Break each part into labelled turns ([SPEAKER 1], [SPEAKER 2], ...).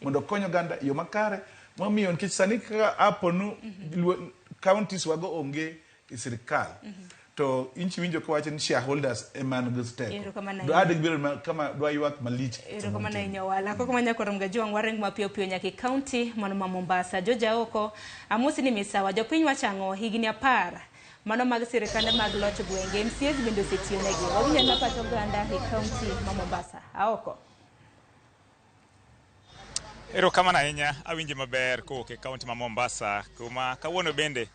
[SPEAKER 1] Mondo okony oganda e yo makare momiyo nikech sani kaka aponu counties wago onge e sirikal to inchi winjo kawacho ni shareholders ema nigi teko.
[SPEAKER 2] Erokamano.
[SPEAKER 1] Dwa gibedo kama dwa ywak malich.
[SPEAKER 2] Erokamano ahinya Wala. Koko manya korom gajuang wareng mapiyo piyo nyaka e county mano ma Mombasa. Joja oko amosi ni misawa jopiny wachang'o higni 10 mano mag sirikande mag loch gwenge MCAs bende osetiyo negi. Wawinjo na pach oganda e county ma Mombasa. Aoko.
[SPEAKER 3] Erokamano ahinya, awinji maber kowuok e kaunti ma Mombasa, kuma kawuono bende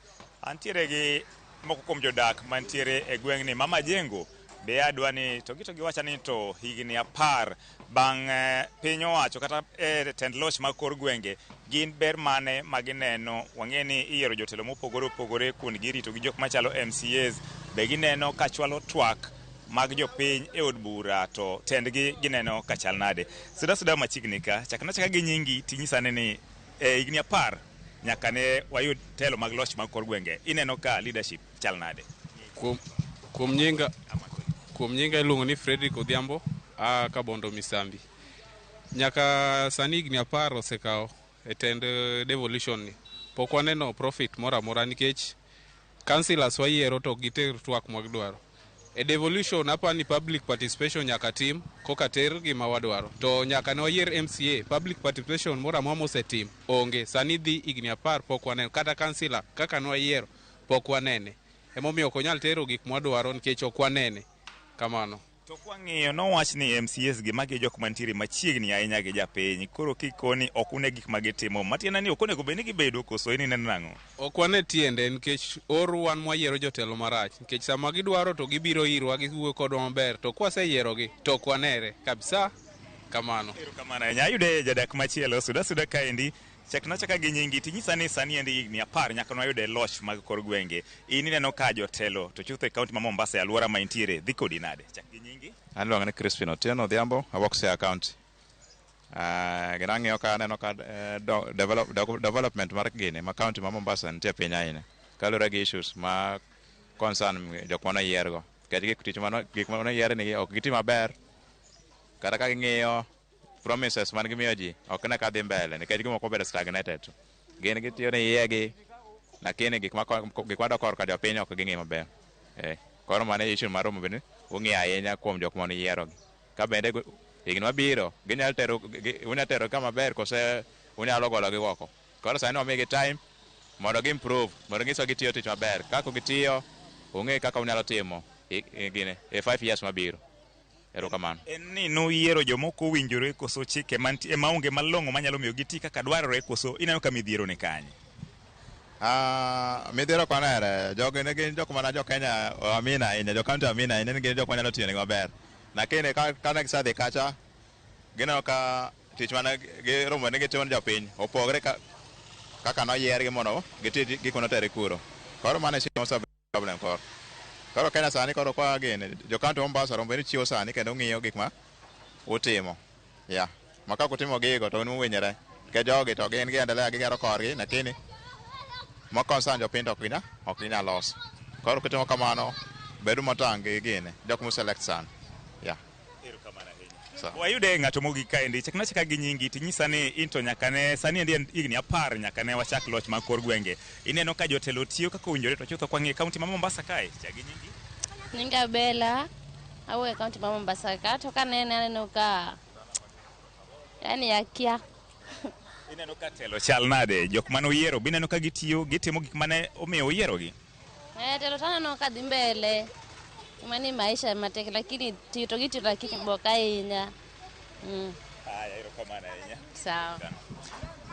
[SPEAKER 3] antiere gi moko kuom jodak mantiere e gweng'ni ma Majengo. Be adwa ni to gi to giwacha ni to higni 10 bang' piny owacho kata e tend loch mag kor gwenge gin ber mane ma gineno. Wang'e ni iyiero jotelo mopogore opogore kuond gi rito gi jok machalo MCAs, be gineno ka chwalo twak mag jopiny e od bura to tendgi gineno ka chal nade. Suda suda machiegni ka, chakna chaka gi nyingi tinyisane ni e higni 10 nyaka ne wayud telo mag loch mag kor gwenge, ineno ka leadership chal nade?
[SPEAKER 4] Kuom nyinga iluongo ni Frederick Odhiambo, a Kabondo Misambi. Nyaka sani higni 10 osekawo e tend devolution ni. Pok waneno profit moro amora nikech councillors wayiero to ok giter twak magidwaro. E devolution apa ni public participation nyaka tim koka ter gima wadwaro. To nyaka ne wayier MCA, public participation moro amora mosetim onge. Sani dhi higni 10 pok waneno. Kata councillor kaka ne wayiero pok wanene. Emomiyo ok onyal tero gik mwadwaro nikech ok wanene. Kamano.
[SPEAKER 3] To kwang'iyo nowach ni MCAs gi magi jok mantiere machiegni ahinya gi japiny, koro kikoni ok une gik ma gitimo, matiende ni ok onego bed ni gibedo koso in ineno nang'o?
[SPEAKER 4] Ok wane tiende nikech or wan mwayiero jotelo marach nikech sama gidwaro to gibiro irwa giwuoyo kodwa maber to kwaseyierogi to ok wanere kabisa kamano.
[SPEAKER 3] Erokamano ahinya. Ayude jadak machielo, suda suda kaendi. Chakna chaka gi nyingi tinyisa ni sani endi higni 10 nyaka nwayude loch mag kor gwenge. In ineno ka jotelo to chutho e kaunti ma Mombasa e alwora ma intiere dhi kodi nade? Chak gi nyingi.
[SPEAKER 5] An iluonga ni Crispin Otieno Odhiambo, awuok Siaya County. Gima ang'iyo ka aneno ka development mar gini ma county ma Mombasa nitie piny ahinya kaluwore gi issues ma concern jok mane oyier go. Nikech gik tich mano gik mane oyier nigi ok giti maber kata ka ging'iyo promises man gimiyo ji ok ne ka dhi mbele nikech gimoko obedo stagnated. Gin gitiyo ni iyegi lakini gik madok korka jopiny ok ging'i maber. Koro mano e issue mar omo bed ni ung'iyo ahinya kuom jok mane uyiero gi. Ka bende higni mabiro ginyalo tero unyalo tero kama ber kose unyalo golo gi oko. Koro sani wamigi time mondo gi improve mondo ginyiso gitiyo tich maber. Kaka gitiyo ung'e kaka unyalo timo gini e 5 years mabiro. Erokamano.
[SPEAKER 3] En ni nuyiero jomoko owinjore koso chike mantie maonge malong'o manyalo miyo giti kaka dwarore koso ineno ka midhiero ni kanye?
[SPEAKER 5] Ah, midhiero ok wanere. Jogi ne gin jok mana jo Kenya oamini ahinya, jo county oamini ahinya ni gin jok manyalo tiyo negi maber. Lakini ka ne gisedhi kacha, gineno ka tich mane giromo ni gitimo ne jopiny opogre ka, kaka noyiergi mondo giti gik mane kuro. Koro mano e problem koro. Koro Kenya sani koro kwa gini, jo county Mombasa rombo ni chiwo sani kendo ng'iyo gik ma utimo. Yeah. Ma ka ok utimo gigo to un uwinyre. Nikech jogi to gin giendelea gigero korgi lakini ma concern jopiny to ok ginyal loso. Koro kitimo kamano, bedu motang' gi gini, jok muselect sani. Yeah.
[SPEAKER 3] Erokamano ahinya.
[SPEAKER 5] So.
[SPEAKER 3] Wayude ng'ato mogik kaendi. Chakna chaka gi nyingi tinyisa ni in to nyaka ne sani endi en higni 10 nyaka ne wachak loch mag kor gwenge. Ineno ka jotelo tiyo kaka owinjore to chutho kwang'iyo e kaunti ma Mombasa kae. Chak gi nyingi.
[SPEAKER 6] Nyinga Bella, awuok e kaunti ma Mombasa ka to kanene aneno ka yani akia.
[SPEAKER 3] Ineno ka telo chal nade? Jok mane oyiero bineno ka gitiyo, gitimo gik mane omiyo oyierogi?
[SPEAKER 6] Eh, telo to aneno ka dhi mbele. Mani maisha matek lakini tiyo to gitiyo lakini bok ahinya.
[SPEAKER 3] Aya, erokamano ahinya.
[SPEAKER 6] Sawa.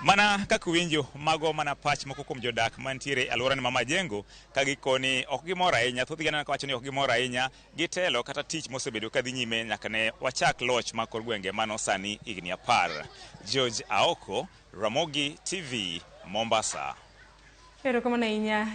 [SPEAKER 3] Mana kaka uwinjo, mago mana pach moko kuom jodak mantiere e alworani ma Majengo ka gikoni ok gimor ahinya, thothgi aneno ka wacho ni ok gimor ahinya gi telo kata tich mosebedo ka dhi nyime nyaka ne wachak loch mag kor gwenge mano sani higni 10. George Aoko, Ramogi TV, Mombasa.
[SPEAKER 2] Erokamano ahinya.